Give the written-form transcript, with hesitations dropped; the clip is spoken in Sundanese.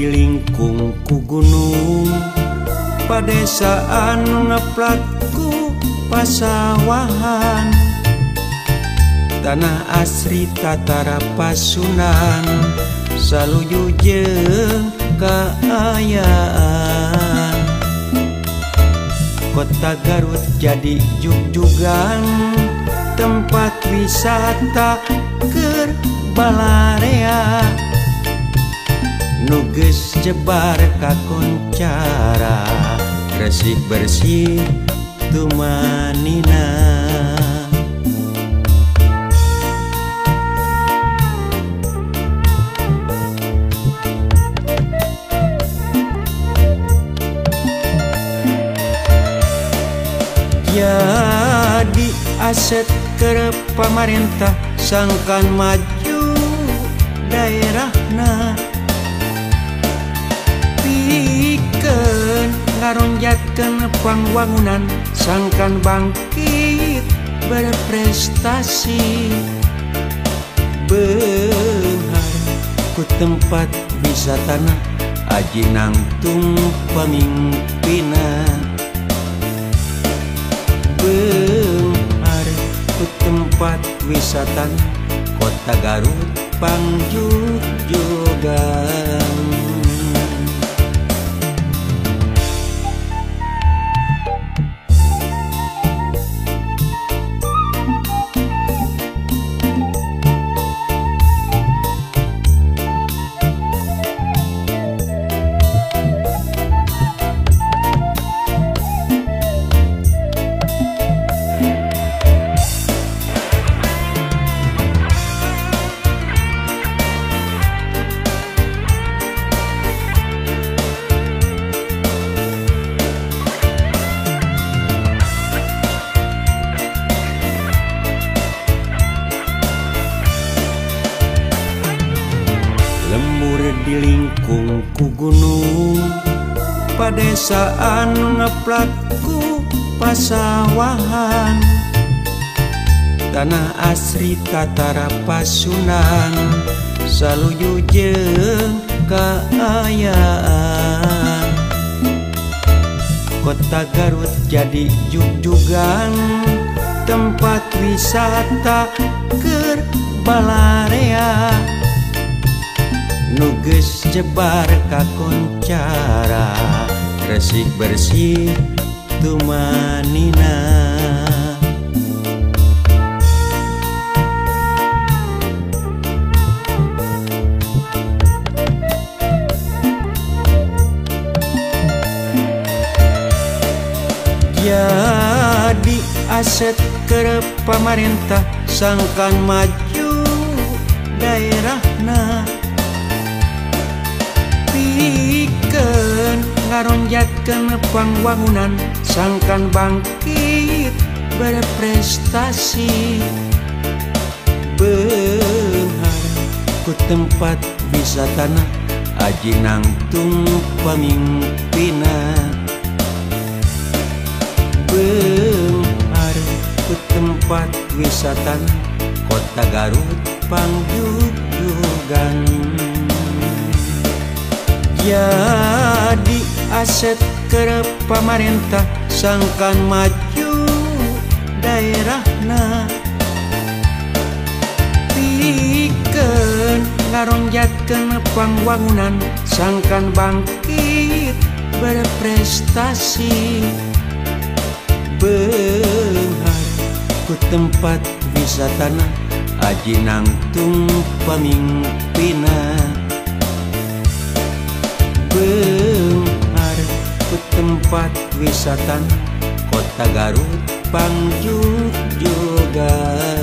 dilingkung ku gunung, padesaan ngeplak ku pasawahan, tanah asri tatara pasunan, saluju jeung kaayaan. Kota Garut jadi jugjugan, tempat wisata keur balarea, nu geus jebar kakoncara, resik bersih tumanina. Jadi aset keur pamarentah sangkan maju daerahna, pikeun ngaronjatkeun pangwangunan sangkan bangkit berprestasi. Beunghar ku tempat wisatana aji nangtung pamimpina, beunghar ku tempat wisatana Kota Garut pangjugjugan. Lembur dilingkung ku gunung, padesaan ngeplak ku pasawahan, tanah asri tatara pasunan, saluju jeung kaayaan. Kota Garut jadi jugjugan, tempat wisata keur balarea, nu geus jebar kakoncara, resik bersih tumanina. Jadi aset keur pamarentah sangkan maju daerahna, pikeun ngaronjatkeun pangwangunan sangkan bangkit berprestasi. Beunghar ku tempat wisatana aji nangtung pamimpina, beunghar ku tempat wisatana Kota Garut pangjugjugan. Jadi aset keur pamarentah sangkan maju daerahna, pikeun ngaronjatkeun pangwangunan sangkan bangkit berprestasi. Beunghar ku tempat wisatana aji nangtung pamimpina, beunghar ku tempat wisatana Kota Garut pangjugjugan.